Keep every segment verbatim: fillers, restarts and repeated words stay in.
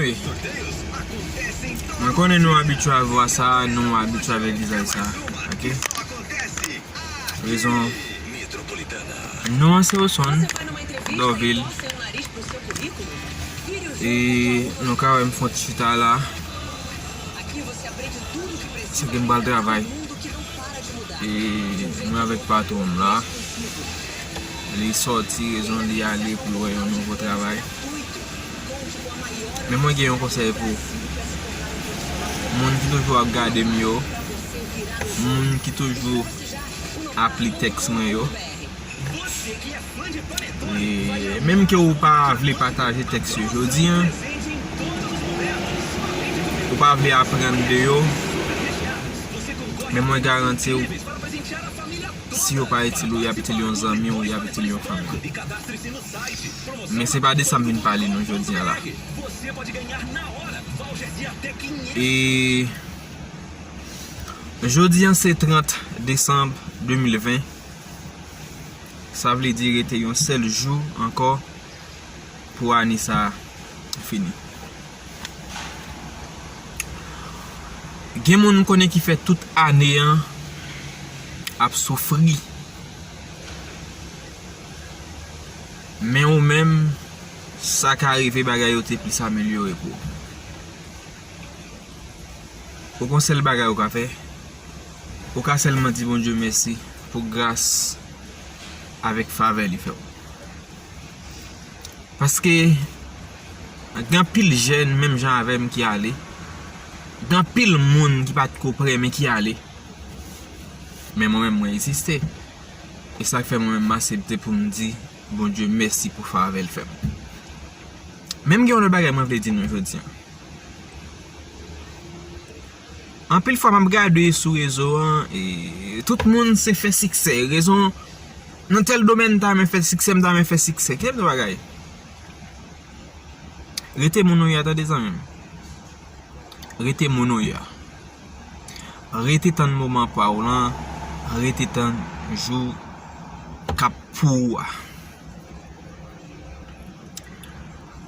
Mwen konnen nou abitye a vwa sa, nou abitye avèk vizaj sa, ok? Rezon, non an se Osonn, Dòvil. E nou ka wè m fè yon ti chita la. Se ke m pral travay. E mwen avèk patwon m la. Li sòti, rezon li ale pou l wè yon nouvo travay. Men mwen gen yon konsèy pou moun ki toujou ap gade m yo, moun ki toujou ap li tèks mwen yo. E menm ke ou pa vle pataje tèks yo jodi a, ou pa vle aprann de yo, men mwen garanti w, si yo pa itil ou, y ap itil yon zanmi w, y ap itil yon fanmi w. Men se pa de sa m vin pale nou jodi a la. E jodi a se trant desanm de mil ven. Sa vle di rete yon sèl jou ankò pou ane sa a fini. Gen moun m konnen ki fè tout ane an ap soufri. Men ou menm, sa ka rive bagay yo te plis amelyore pou ou. Ou gon sèl bagay ou ka fè. Ou ka sèlman di Bondye mèsi pou gras avèk favè li fè w. Paske gen anpil jèn menm jan avè m ki ale. Gen anpil moun ki pa t ko prè men ki ale. Men mwen menm mwen egziste. E sa k fè mwen menm m aksepte pou m di Bondye mèsi pou favè l fè m. Men m gen yon lòt bagay mwen vle di nou jodi a. Anpil fwa m ap gade sou rezo an, e tout moun se fè siksè. Rezon, nan tèl domèn m ta renmen fè siksè, m ta renmen fè siksè. Kite m di w bagay. Rete moun ou ye a, tande zanmi m. Rete moun ou ye a. Rete tann moman pa w lan, rete tann jou k ap pou ou a.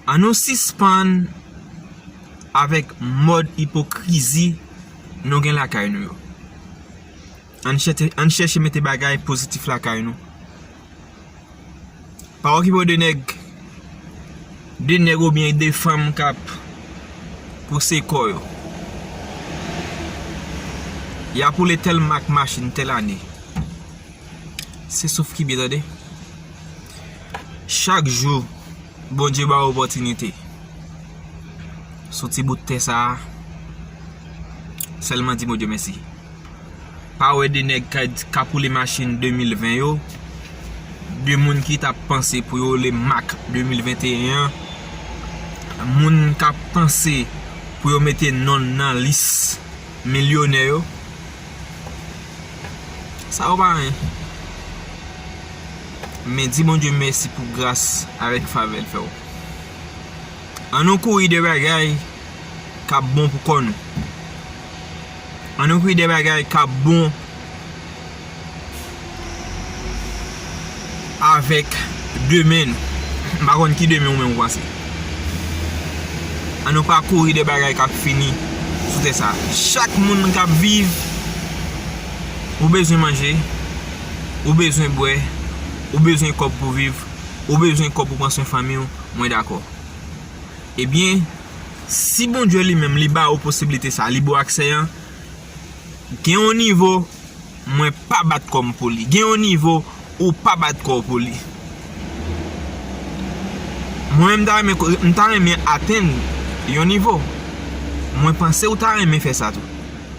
Ann nou sispann avèk mòd ipokrizi nou gen lakay nou yo. Ann chèche, ann chèche mete bagay pozitif lakay nou. Pa okipe w de nèg, de nèg oubyen de fanm k ap pouse kò yo. Y ap woule tèl mak machin tèl ane. Se souf ki byen, tande. Chak jou, Bondye ba w opòtinite. Sou ti bout tè sa a, sèlman di Bondye mèsi. Pa wè de nèg k ap woule machin de mil ven yo, de moun ki t ap panse pou yo woule mak de mil venteyen an, moun k ap panse pou yo mete non l nan lis milyonè yo. Sa yo pa anyen. Men di Bondye mèsi pou gras avèk favè l fè w. Ann nou kouri de bagay k ap bon pou kò nou. Ann nou kouri de bagay k ap bon avèk demen nou. M pa konn ki demen ou menm ou panse. Ann nou pa kouri de bagay k ap fini sou tè sa a. Chak moun k ap viv, ou bezwen manje, ou bezwen bwè, ou bezwen kòb pou viv, ou bezwen kòb pou pran swen fanmi w, mwen dakò. Ebyen, si Bondye li menm li ba ou posiblite sa, li ba w aksè an, gen yon nivo mwen pa bat kò m pou li. Gen yon nivo ou pa bat kò w pou li. Mwen menm m ta renmen, m ta renmen atenn yon nivo. Mwen panse ou ta renmen fè sa tou.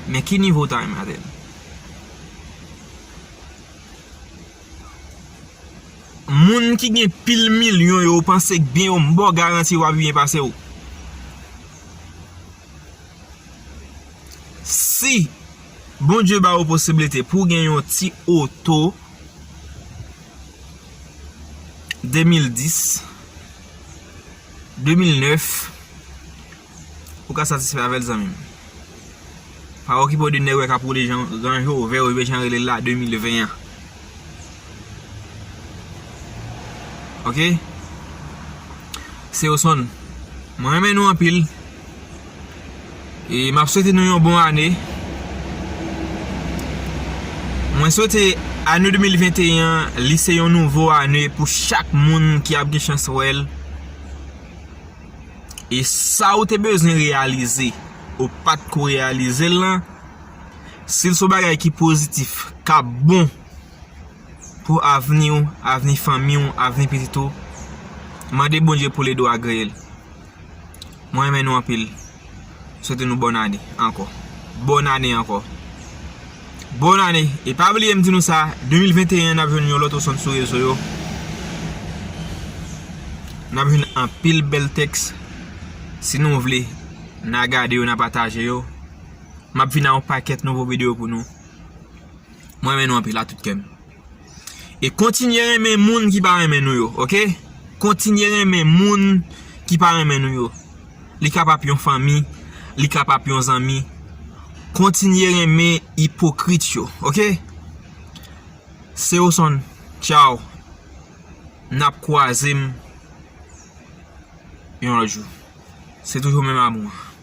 Men ki nivo ou ta renmen atenn? Moun ki gen pil milyon yo, ou panse k byen yo, m ba w garanti yo pa pi byen pase w. Si Bondye ba ou posiblite pou w gen yon ti oto de mil dis, de mil nèf, ou ka satisfè avè l, zanmi m. Pa okipe w de nèg w wè k ap woule jan, Ranj Rovè, oubyen jan yo rele l la, de mil ven an. Ok? Se Osonn. Mwen renmen nou anpil. E m ap swete nou yon bon ane. Mwen swete ane de mil venteyen an, li se yon nouvo ane pou chak moun ki ap gen chans wè l. E sa ou te bezwen reyalize, ou pa t ko reyalize l lan, si l se yon bagay ki pozitif, k ap bon pou avni w, avni fanmi w, avni pitit ou, mande Bondye pou l ede w agreye l. Mwen renmen nou anpil. Swete nou bòn ane ankò. Bòn ane ankò. Bòn ane. E pa bliye m di nou sa, de mil venteyen n ap jwenn yon lòt Osonn sou rezo yo. N ap jwenn anpil bèl tèks. Si nou vle, n a gade yo, n a pataje yo. M ap vin a yon pakèt nouvo videyo pou nou. Mwen renmen nou anpil a tout kè m. E kontinye renmen moun ki pa renmen nou yo, oke? Kontinye renmen moun ki pa renmen nou yo. Li ka p ap yon fanmi, li ka p ap yon zanmi. Kontinye renmen ipokrit yo, oke? Se Osonn. Tchaw. N ap kwaze m yon lòt jou. Se toujou menm amou an.